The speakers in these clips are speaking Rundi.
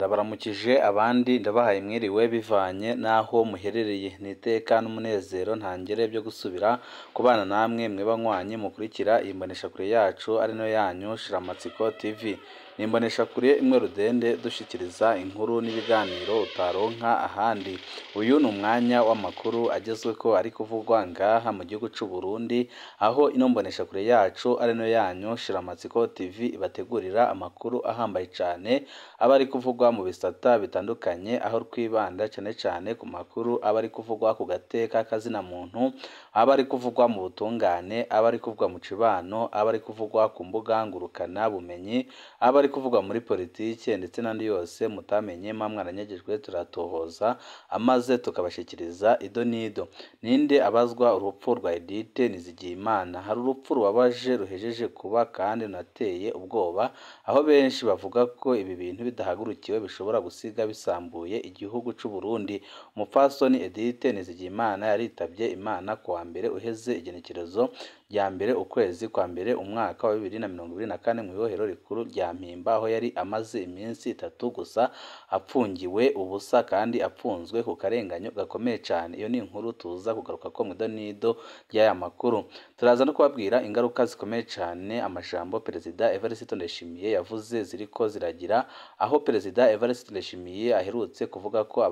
Ndabaramukije abandi ndabahaye mwiriwe bivanye n'aho muherereye, ni iteka n'umunezero ntangere byo gusubira kubana namwe mwe banywanyi mukurikira iyi mboneshakure yacu ari nayo yanyu Shiramatsiko TV. Ni imboneshakure imwe rudende dushikiriza inkuru n'ibiganiro utaronka ahandi. Uyu ni umwanya w'amakuru agezweko ari kuvugwa ngaha mu gihugu c'u Burundi, aho ino mboneshakure yacu ari nayo yanyu Shiramatsiko TV ibategurira amakuru ahambaye cane aba ari kuvugwa mu bisata bitandukanye, aho twibanda cane cane ku makuru aba ari kuvugwa ku gateka kazina muntu, aba ari kuvugwa mu butungane, aba ari kuvugwa mu cibano, aba ari kuvugwa ku mbuga ngurukana bumenyi, aba ari kuvugwa muri politike ndetse n'andi yose mutamenye mwa mwaranyagejwe turatohoza amaze tukabashikiriza ido n'ido. Ninde abazwa urupfu rwa Edith Nizigiyimana? Hari urupfu rubabaje ruhejeje kuba kandi runateye ubwoba, aho benshi bavuga ko ibi bintu bidahagurukiwe bishobora gusiga bisambuye igihugu c'u Burundi. Umupfasoni Edith Nizigiyimana yaritavye Imana kuwa mbere uheze igenekerezo rya mbere ukwezi kwa mbere umwaka wa 2024 mw'ibohero rikuru rya Mpimba, aho yari amaze iminsi itatu gusa apfungiwe ubusa kandi apfunzwe ku karenganyo gakomeye cane. Iyo ni inkuru tuza kugarukako mw'ido n'ido ry'aya makuru. Turaza no kubabwira ingaruka zikomeye cane amajambo Perezida Evariste Ndayishimiye yavuze ziriko ziragira, aho Perezida Evariste Ndayishimiye aherutse kuvuga ko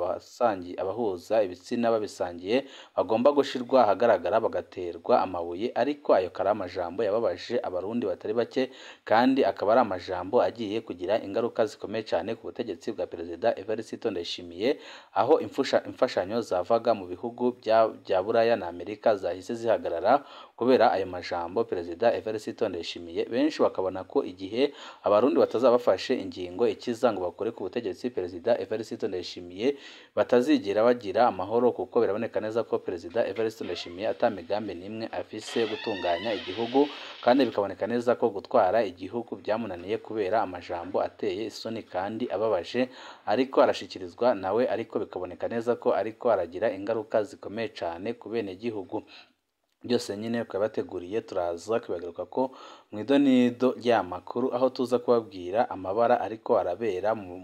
abahuza ibitsina babisangiye bagomba gushirwa ahagaragara bagaterwa amabuye, ariko ayo kari amajambo yababaje abarundi batari bake kandi akaba ari amajambo agiye kugira ingaruka zikomeye cane ku butegetsi bwa Perezida Evariste Ndayishimiye, aho imfashanyo zavaga mu bihugu bya Buraya na Amerika zahise zihagarara kubera ayo majambo Perezida Evariste Ndayishimiye. Benshi bakabona ko igihe abarundi batazabafashe ingingo ikiza ngo bakore ku butegetsi Perezida Evariste Ndayishimiye batazigera bagira amahoro, kuko biraboneka neza ko Perezida Evariste Ndayishimiye ata migambi n'imwe afise gutunganya igihugu, kandi bikaboneka neza ko gutwara igihugu byamunaniye kubera amajambo ateye isoni kandi ababaje ariko arashikirizwa nawe, ariko bikaboneka neza ko ariko aragira ingaruka zikomeye cane ku benegihugu. Byose nyine twabateguriye turaza kubagaruka ko mw'ido n'ido ry'amakuru, aho tuza kubabwira amabara ariko arabera mu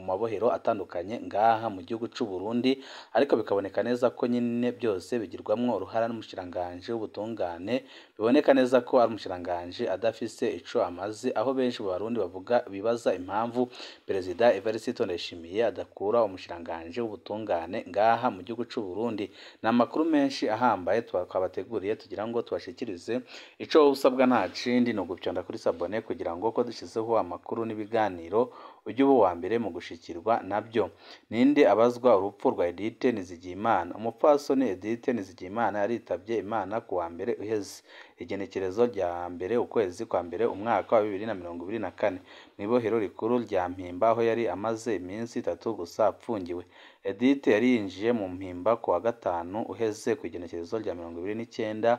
mabohero atandukanye ngaha mu gihugu c'u Burundi, ariko bikaboneka neza ko nyine byose bigirwamwo uruhara n'umushikiranganji w'ubutungane, biboneka neza ko ari umushikiranganji adafise ico amaze, aho benshi mu barundi bavuga bibaza impamvu Perezida Evariste Ndayishimiye adakura umushikiranganji w'ubutungane ngaha mu gihugu c'u Burundi. Ni amakuru menshi ahambaye twabateguriye tugira ngo tubashikirize. Ico usabwa nta kindi ni ugupyonda kuri sabone kugira ngo ko dushizeho amakuru n'ibiganiro ujye uba uwa mbere mu gushikirwa nabyo. Ninde abazwa urupfu rwa Edith Nizigiyimana? Umupfasoni Edith Nizigiyimana yaritavye Imana kuwa mbere uheze igenekerezo rya mbere ukwezi kwa mbere umwaka wa 2024 mw'ibohero rikuru rya Mpimba, aho yari amaze iminsi itatu gusa apfungiwe. Edith yari yinjiye mu Mpimba kuwa gatanu uheze ku igenekerezo rya 29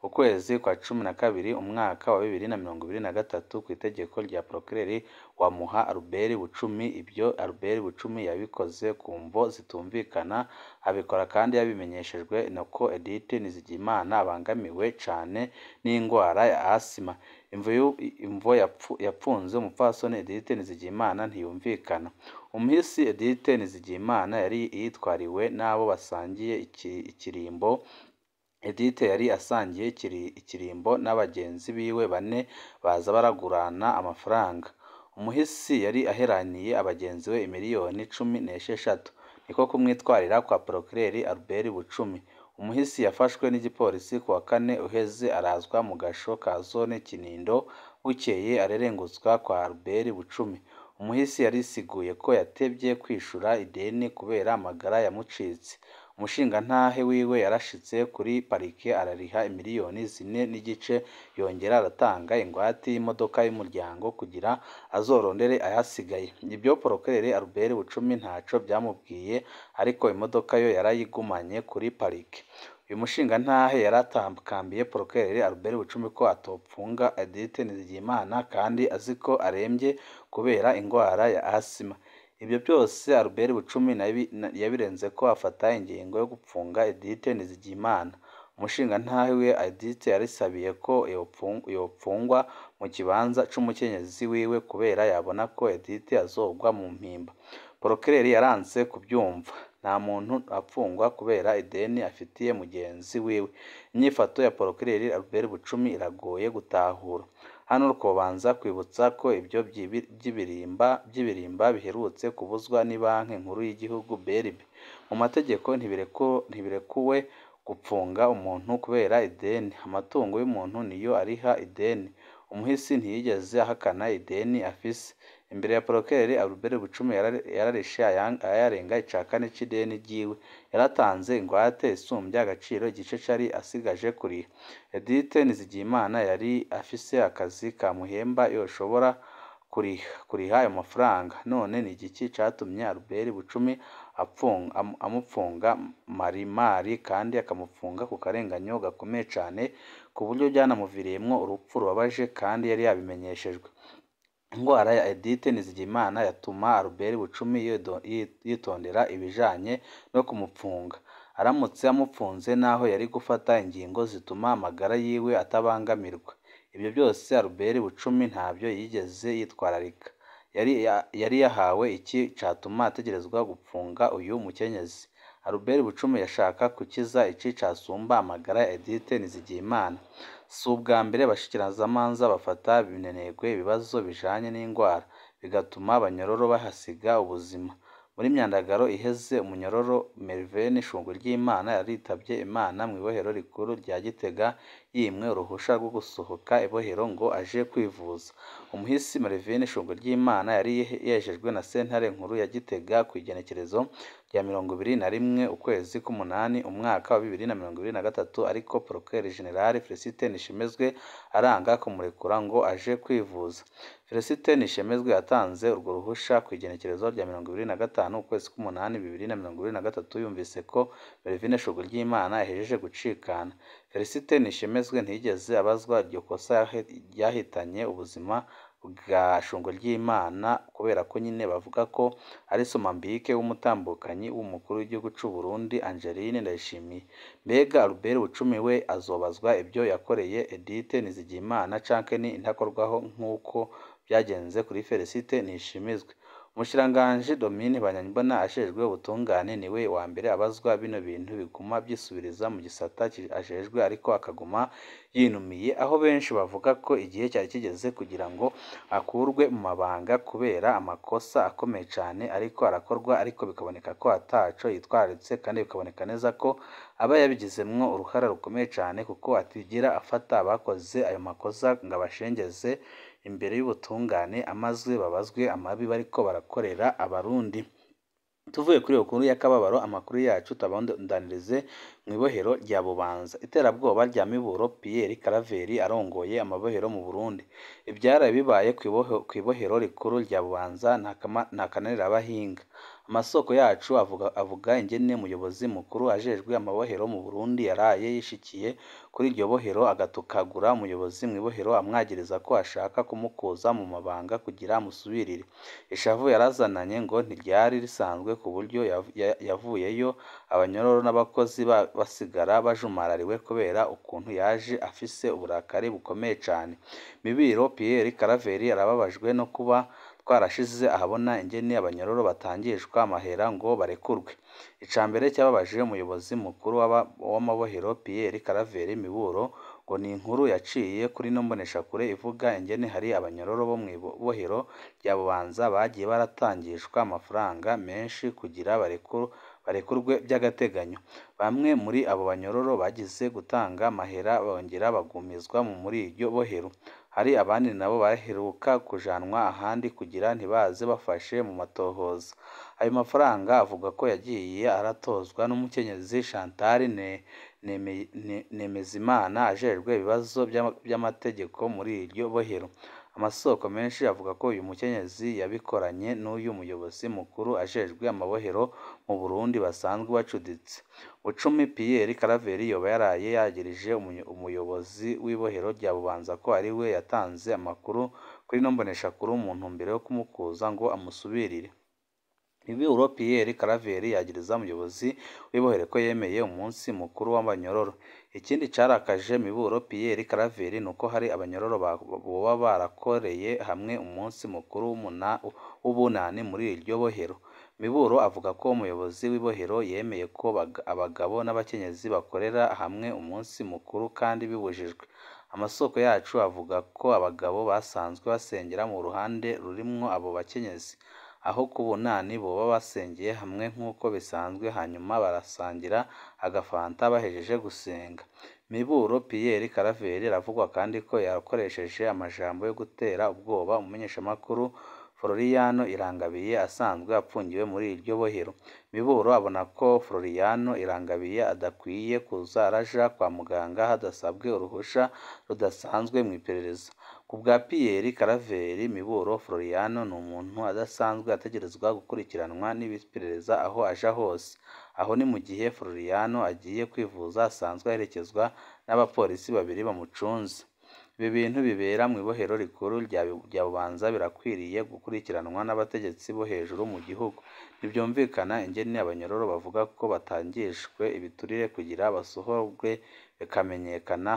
ukwezi kwa 12 umwaka wa 2023 ku itegeko rya Procureur Wamuha Albert Bucumi. Ibyo Albert Bucumi yabikoze ku mvo zitumvikana, abikora kandi yabimenyeshejwe nuko Edith Nizigiyimana abangamiwe cane n'ingwara ya asima. Imvo yapfunze umupfasoni Edith Nizigiyimana ntiyumvikana. Umuhisi Edith Nizigiyimana yari yitwariwe n'abo basangiye ikirimbo. Edith yari asangiye ikirimbo n'abagenzi biwe bane baza baragurana amafaranga. Umuhisi yari aheraniye abagenzi be imiliyoni 16, niko kumwitwarira kwa Procureur Albert Bucumi. Umuhisi yafashwe n'igipolisi kuwa kane uheze arazwa mu gasho ka zone Kinindo, bukeye arerengutswa kwa Albert Bucumi. Umuhisi yarisiguye ko yatevye kwishura ideni kubera amagara yamucitse. Umushingantahe wiwe yarashitse kuri parike arariha imiliyoni 4.5, yongera aratanga ingwate y'imodoka y'umuryango kugira azorondere ayasigaye. Ibyo Procureur Albert Bucumi ntaco byamubwiye, ariko imodoka yo yarayigumanye kuri parike. Uyu mushingantahe yaratamkambiye Procureur Albert Bucumi ko atopfunga Edith Nizigiyimana kandi azi ko aremvye kubera ingwara ya asima. Ibyo byose Albert Bucumi yabirenze ko afata ingingo yo gupfunga Edith Nizigiyimana. Umushingantahe we Edith yarisabiye ko yopfungwa mu kibanza c'umukenyezi wiwe kubera yabona ko Edith azogwa mu mpimba. Procureur yaranse kuvyumva. Nta muntu apfungwa kubera ideni afitiye mugenzi wiwe. Inyifato ya Procureur Albert Bucumi iragoye gutahura. Hano twobanza kwibutsa ko ibyo by'ibirimba biherutse kubuzwa n'ibanki nkuru y'igihugu BRB. Mu mategeko ntibirekuwe gupfunga umuntu kubera ideni. Amatungo y'umuntu niyo ariha ideni. Umuhisi ntiyigeze ahakana ideni afise. Imbere ya Procureur Albert Bucumi yararishe ayarenga icakane c'ideni ryiwe. Yaratanze ingwate isumbya agaciro igice cari asigaje kuriha. Edith Nizigiyimana yari afise akazi kamuhemba yoshobora kuriha ayo mafaranga. None ni igiki catumye Albert Bucumi amupfunga marimari kandi akamupfunga ku karenganyo gakomeye cane ku buryo byanamuviriyemwo urupfu rubabaje kandi yari yabimenyeshejwe. Ingwara ya Edith Nizigiyimana yatuma Albert Bucumi yitondera ibijanye no kumupfunga. Aramutse amupfunze naho yari gufata ingingo zituma amagara yiwe atabangamirwa. Ibyo byose Albert Bucumi ntavyo yigeze yitwararika. Yari yahawe iki catuma ategerezwa gupfunga uyu mukenyezi. Albert Bucumi yashaka gukiza iki casumba amagara ya Edith Nizigiyimana. Si ubwa mbere abashikirizamanza bafata binenegwe ibibazo bijanye n'ingwara, bigatuma abanyororo bahasiga ubuzima. Muri myandagaro iheze umunyororo Mervyn Shunguryimana yaritavye Imana mw'ibohero rikuru rya Gitega yimwe uruhusha rwo gusohoka ibohero ngo aje kwivuza. Umuhisi Mervyn Shunguryimana yari yejejwe na sentare nkuru ya Gitega kw'igenekerezo rya 21 ukwezi k'umunani umwaka wa 2023, ariko Procureur General Felicite Nishimezwe aranga kumurekura ngo aje kwivuza. Felicite Nishimezwe yatanze urwo ruhusha kw'igenekerezo rya 25 ukwezi k'umunani 2023 yumvise ko Mervyn Shunguryimana yahejeje gucikana. Felicite Nishimezwe ntiyigeze abazwa iryo kosa ryahitanye ubuzima bwa Shunguryimana kubera ko nyine bavuga ko ari Somambike w'umutambukanyi w'umukuru w'igihugu c'u Burundi Angeline Ndayishimiye. Mbega Albert Bucumi we azobazwa ibyo yakoreye Edith Nizigiyimana canke ni intakorwaho nk'uko byagenze kuri Felicite Nishimezwe? Umushikiranganji Domine Banyanyimbona ajejwe ubutungane niwe wa mbere abazwa bino bintu biguma vyisubiriza mu gisata ajejwe ariko akaguma yinumiye, aho benshi bavuga ko igihe cyari kigeze kugira ngo akurwe mu mabanga kubera amakosa akomeye cane ariko arakorwa, ariko bikaboneka ko ataco yitwararitse kandi bikaboneka neza ko aba yabigizemwo uruhara rukomeye cane kuko atigira afata abakoze ayo makosa ngo abashengeze imbere y'ubutungane amazwe babazwe amabi bariko barakorera Abarundi. Tuvuye kuri iyo nkuru y'akababaro, amakuru yacu tabandanirize mw'ibohero rya Bubanza. Iterabwoba rya Miburo Pierre Claver arongoye amabohero mu Burundi. Ivyaraye bibaye kw'ibohero rikuru rya Bubanza nta kananira abahinga. Amasoko yacu avuga ingene umuyobozi mukuru ajejwe amabohero mu Burundi yaraye yishikiye kuri iryo bohero agatukagura umuyobozi mw'ibohero amwagiriza ko ashaka kumukuza mu mabanga kugira amusubirire. Ishavu yarazananye ngo ntiryari risanzwe ku buryo yavuyeyo abanyororo n'abakozi basigara bajumarariwe kubera ukuntu yaje afise uburakari bukomeye cane. Miburo Pierre Claver arababajwe no kuba twarashize ahabona ingene abanyororo batangishwa amahera ngo barekurwe. Icambere cyababaje umuyobozi mukuru w'amabohero Pierre Claver Miburo ngo ni inkuru yaciye kuri ino mboneshakure ivuga ingene hari abanyororo bo mw'ibohero rya Bubanza bagiye baratangishwa amafaranga menshi kugira barekurwe by'agateganyo. Bamwe muri abo banyororo bagize gutanga amahera bongera bagumizwa muri iryo bohero. Hari abandi nabo baheruka kujanwa ahandi kugira ntibaze bafashe mu matohoza. Ayo mafaranga avuga ko yagiye aratozwa n'umukenyezi Chantal Nemezimana ajejwe ibibazo by'amategeko muri iryo bohero. Amasoko menshi avuga ko uyu mukenyezi yabikoranye n'uyu muyobozi mukuru ajejwe amabohero mu Burundi basanzwe bacuditse. Bucumi Pierre Claver yoba yaraye yagirije umuyobozi w'ibohero rya Bubanza ko ari we yatanze amakuru kuri ino mboneshakure mu ntumbero yo kumukuza ngo amusubirire. Miburo Pierre Claver yagiriza umuyobozi w'ibohero ko yemeye umunsi mukuru w'abanyororo. Ikindi carakaje Miburo Pierre Claver nuko hari abanyororo boba barakoreye hamwe umunsi mukuru w'ubunani muri iryo bohero. Miburo avuga ko umuyobozi w'ibohero yemeye ko abagabo n'abakenyezi bakorera hamwe umunsi mukuru kandi bibujijwe. Amasoko yacu avuga ko abagabo basanzwe basengera mu ruhande rurimwo abo bakenyezi, aho ku bunani boba basengeye hamwe nk'uko bisanzwe, hanyuma barasangira agafanta bahejeje gusenga. Miburo Pierre Claver aravugwa kandi ko yakoresheje amajambo yo gutera ubwoba umumenyeshamakuru Floriano Irangabiye asanzwe apfungiwe muri iryo bohero. Miburo abona ko Floriano Irangabiye adakwiye kuza araja kwa muganga hadasabwe uruhusha rudasanzwe mw'iperereza. Ku bwa Pierre Claver Miburo, Floriano ni umuntu adasanzwe ategerezwa gukurikiranwa n'iperereza aho aja hose. Aho ni mu gihe Floriano agiye kwivuza asanzwe aherekezwa n'abapolisi babiri bamucunze. Ibi bintu bibera mw'ibohero rikuru rya Bubanza birakwiriye gukurikiranwa n'abategetsi bo hejuru mu gihugu. Ntivyumvikana ingene abanyororo bavuga ko batangishwe ibiturire kugira basohorwe bikamenyekana,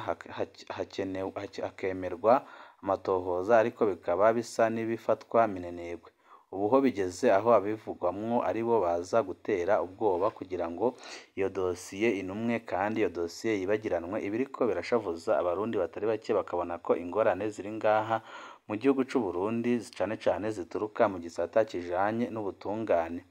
hakemerwa amatohoza ariko bikaba bisa n'ibifatwa minenegwe. Ubu ho bigeze aho ababivugwamwo aribo baza gutera ubwoba kugira ngo iyo dosiye inumwe kandi iyo dosiye yibagiranwe. Ibiriko birashavuza abarundi batari bake bakabona ko ingorane ziri ngaha mu gihugu c'u Burundi cane cane zituruka mu gisata kijanye n'ubutungane.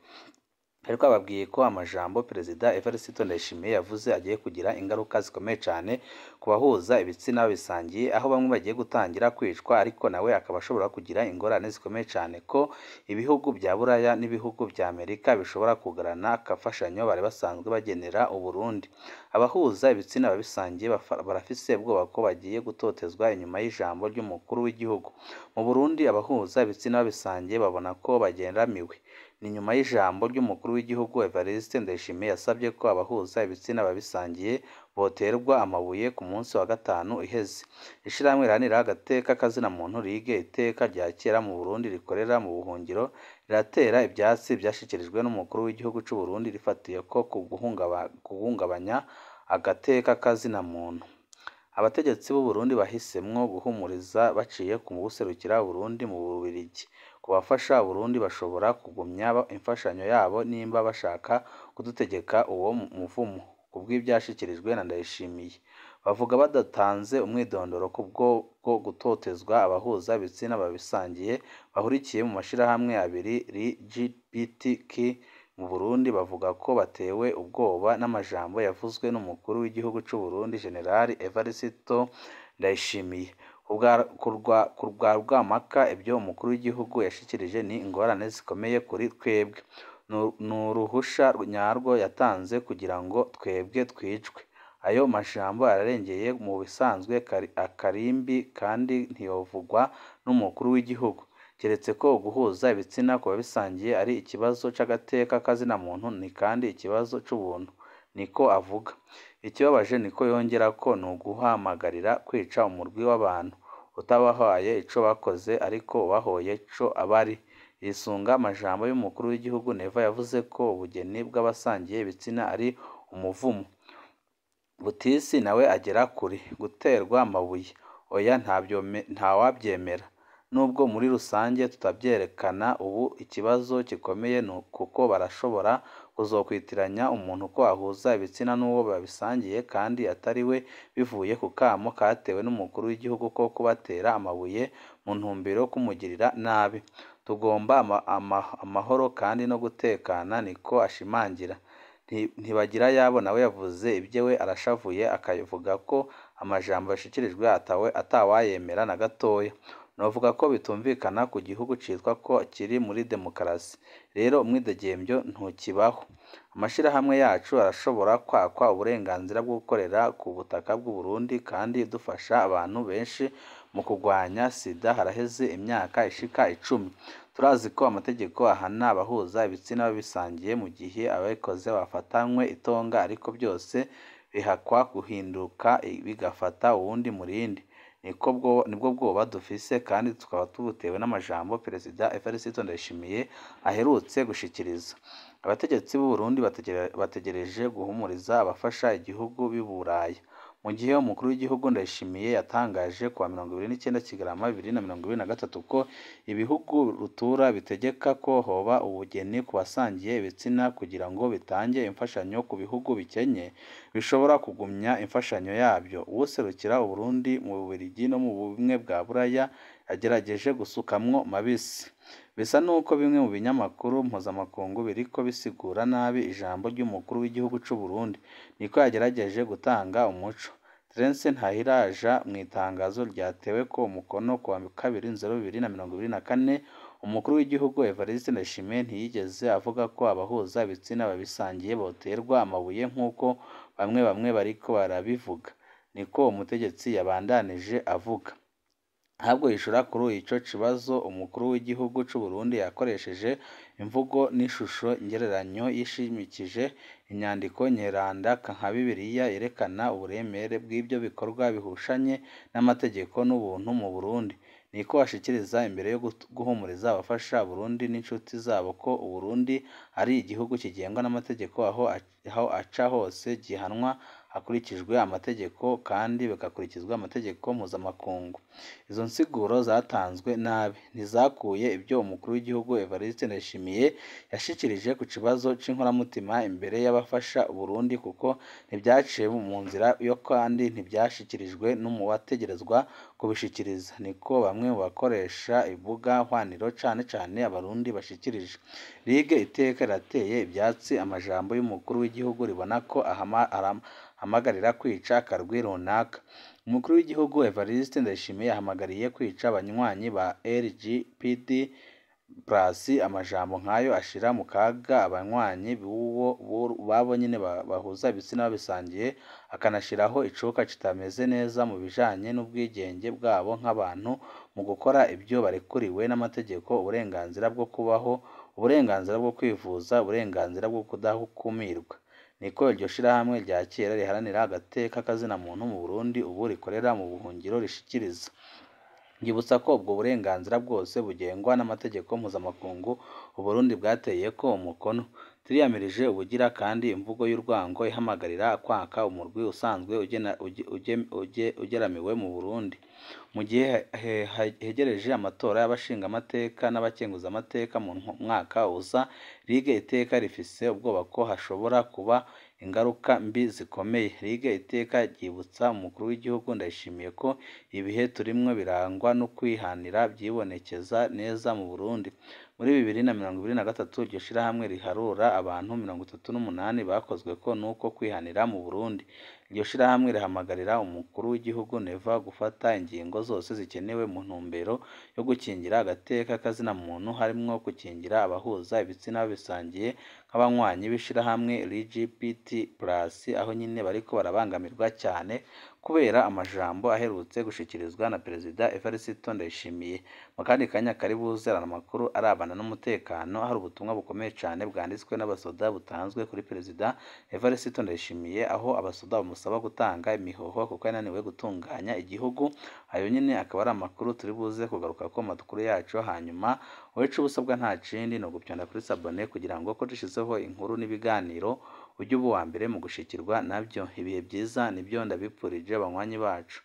Ariko ababwiye ko amajambo Perezida Evariste Ndayishimiye yavuze agiye kugira ingaruka zikomeye cane ku bahuza ibitsina babisangiye, aho bamwe bagiye gutangira kwicwa, ariko nawe akaba ashobora kugira ingorane zikomeye cane ko ibihugu vya Buraya n'ibihugu vya Amerika bishobora kugarana akafashanyo bari basanzwe bagenera Uburundi. Abahuza ibitsina babisangiye barafise ubwoba ko bagiye gutotezwa inyuma y'ijambo ry'umukuru w'igihugu. Mu Burundi abahuza ibitsina babisangiye babona ko bageramiwe. Ni nyuma y'ijambo ry'umukuru w'igihugu Evariste Ndayishimiye yasabye ko abahuza ibitsina babisangiye boterwa amabuye ku munsi wa gatanu iheze. Ishirahamwe riharanira agateka k'azinamuntu Ligue Iteka rya kera mu Burundi rikorera mu buhungiro riratera ivyatsi vyashikirijwe n'umukuru w'igihugu c'u Burundi rifatiye ko ku guhungabanya agateka k'azinamuntu. Abategetsi b'u Burundi bahisemwo guhumuriza baciye ku wuserukira Uburundi mu Bubiligi. Ku bafasha Uburundi bashobora kugumya imfashanyo yabo nimba bashaka kudutegeka uwo muvumo, kubw'ivyashikirijwe na Ndayishimiye. Bavuga badatanze umwidondoro kubwo gutotezwa abahuza ibitsina babisangiye bahurikiye mu mashirahamwe abiri LGBTQ mu Burundi, bavuga ko batewe ubwoba n'amajambo yavuzwe n'umukuru w'igihugu c'u Burundi General Evariste Ndayishimiye. Ku bwa Rwamaka, ivyo umukuru w'igihugu yashikirije ni ingorane zikomeye kuri twebwe. Ni uruhusha nyarwo yatanze kugira ngo twebwe twicwe. Ayo majambo ararengeye mu bisanzwe akarimbi kandi ntiyovugwa n'umukuru w'igihugu. Keretse ko uguhuza ibitsina ku babisangiye ari ikibazo c'agateka k'azinamuntu, ni kandi ikibazo c'ubuntu, niko avuga. Ikibabaje niko yongerako ni uguhamagarira kwica umurwi w'abantu utabahaye ico bakoze ariko ubahoye ico abari. Yisunga amajambo y'umukuru w'igihugu, Neva yavuze ko ubugeni bw'abasangiye ibitsina ari umuvumo. Butisi nawe agera kure guterwa amabuye, oya ntawavyemera. Nubwo muri rusange tutavyerekana ubu ikibazo gikomeye kuko barashobora kuzokwitiranya umuntu ko ahuza ibitsina n'uwo babisangiye kandi atari we, bivuye ku kamo katewe n'umukuru w'igihugu ko kubatera amabuye mu ntumbero yo kumugirira nabi. Tugomba amahoro kandi no gutekana, niko ashimangira. Ntibagirayabo nawe yavuze ivyiwe arashavuye, akavuga ko amajambo yashikirijwe atawayemera na gatoya. Novuga ko bitumvikana ku gihugu citwa ko kiri muri demokarasi. Rero umwidegemvyo ntukibaho. Amashirahamwe yacu arashobora kwakwa uburenganzira bwo gukorera ku butaka bw'u Burundi kandi dufasha abantu benshi mu kugwanya sida haraheze imyaka ishika 10. Turazi ko amategeko ahana abahuza ibitsina babisangiye mu gihe ababikoze bafatanywe itonga, ariko byose bihakwa guhinduka bigafata uwundi murindi. Nibwo bwoba dufise kandi tukaba tubutewe n'amajambo Perezida Evariste Ndayishimiye aherutse gushikiriza. Abategetsi b'u Burundi bategereje guhumuriza abafasha igihugu b'i Buraya. Mu gihe umukuru w'igihugu Ndayishimiye yatangaje kuwa 29 Kigarama 2023 ko ibihugu rutura bitegeka ko hoba ubugeni ku basangiye ibitsina kugira ngo bitange imfashanyo ku bihugu bikenye bishobora kugumya imfashanyo yabyo. Uwuserukira Uburundi mu Bubiligi no mu Bumwe bwa Buraya yagerageje gusukamwo mabisi. Bisa nuko bimwe mu binyamakuru mpuzamakungu biriko bisigura nabi ijambo ry'umukuru w'igihugu c'u Burundi, niko yagerageje gutanga umuco. Terence Ntahiraja mu itangazo ryateweko umukono kuwa 2 Nzero 2024, umukuru w'igihugu Evariste Ndayishimiye ntiyigeze avuga ko abahuza ibitsina babisangiye boterwa amabuye nk'uko bamwe bamwe bariko barabivuga, niko umutegetsi yabandanije avuga. Ahubwo yishura kuri ico kibazo, umukuru w'igihugu c'u Burundi yakoresheje imvugo n'ishusho ngereranyo yishimikije inyandiko nyeranda nka Bibiliya yerekana uburemere bw'ivyo bikorwa bihushanye n'amategeko n'ubuntu mu Burundi. Niko ashikiriza imbere yo guhumuriza abafasha Burundi n'inshuti zabo ko Uburundi ari igihugu kigengwa n'amategeko, aho aca hose gihanwa hakurikijwe amategeko kandi bigakurikizwa amategeko mpuzamakungu. Izo nsiguro zatanzwe nabi, ntizakuye ibyo umukuru w'igihugu Evariste Ndayishimiye yashikirije ku kibazo c'inkoramutima imbere y'abafasha Uburundi, kuko ntivyaciye mu nzira yo kandi ntivyashikirijwe n'uwategerezwa kubishikiriza, niko bamwe mu bakoresha imbuga hwaniro cane cane Abarundi bashikirije. Ligue Iteka rirateye ivyatsi amajambo y'umukuru w'igihugu ribona ko ahamagarira kwica akarwi runaka. Umukuru w'igihugu Evariste Ndayishimiye yahamagariye kwica abanywanyi ba LGPD plus. Amajambo nkayo ashira mu kaga abanywanyi babo nyene bahuza ibitsina babisangiye, akanashiraho icuka kitameze neza mu bijanye n'ubwigenge bwabo nk'abantu mu gukora ibyo barekuriwe n'amategeko, uburenganzira bwo kubaho, uburenganzira bwo kwivuza, uburenganzira bwo kudakumirwa. Niko iryo shirahamwe rya kera riharanira agateka k'azina muntu mu Burundi ubu rikorera mu buhungiro rishikiriza. Ryibutsa ko ubwo burenganzira bwose bugengwa n'amategeko mpuzamakungu Uburundi bwateyeko umukono. Turiyamirije ubugira kandi imvugo y'urwango ihamagarira kwanka umurwi usanzwe ugeramiwe mu Burundi. Mu gihe hegereje amatora y'abashingamateka n'abakenguzamateka mu mwaka uza, Ligue Iteka rifise ubwoba ko hashobora kuba ingaruka mbi zikomeye. Ligue Iteka ryibutsa umukuru w'igihugu Ndayishimiye ko ibihe turimwo birangwa no kwihanira vyibonekeza neza mu Burundi. Muri 2023 iryo shirahamwe riharura abantu 38 bakozweko n'uko kwihanira mu Burundi. Iryo shirahamwe rihamagarira umukuru w'igihugu Neva gufata ingingo zose zikenewe mu ntumbero yo gukingira agateka k'azina muntu, harimwo gukingira abahuza ibitsina babisangiye nk'abanywanyi b'ishirahamwe LGBT+, aho nyene bariko barabangamirwa cane kubera amajambo aherutse gushikirizwa na Perezida Evariste Ndayishimiye. Mu kandi kanya kari buze amakuru arabana n'umutekano, hari ubutumwa bukomeye cane bwanditswe n'abasoda butanzwe kuri Perezida Evariste Ndayishimiye, aho abasoda bamusaba gutanga imihoho kuko yananiwe gutunganya igihugu. Ayo nyene akaba ari amakuru turi buze kugarukako mu makuru yacu. Hanyuma wowe ico ubusabwa nta kindi ni ugupyonda kuri sabone kugira ngo ko dushizeho inkuru n'ibiganiro ujye uba uwa mbere mu gushikirwa nabyo. Ibihe byiza nibyo ndabipfurije banywanyi bacu.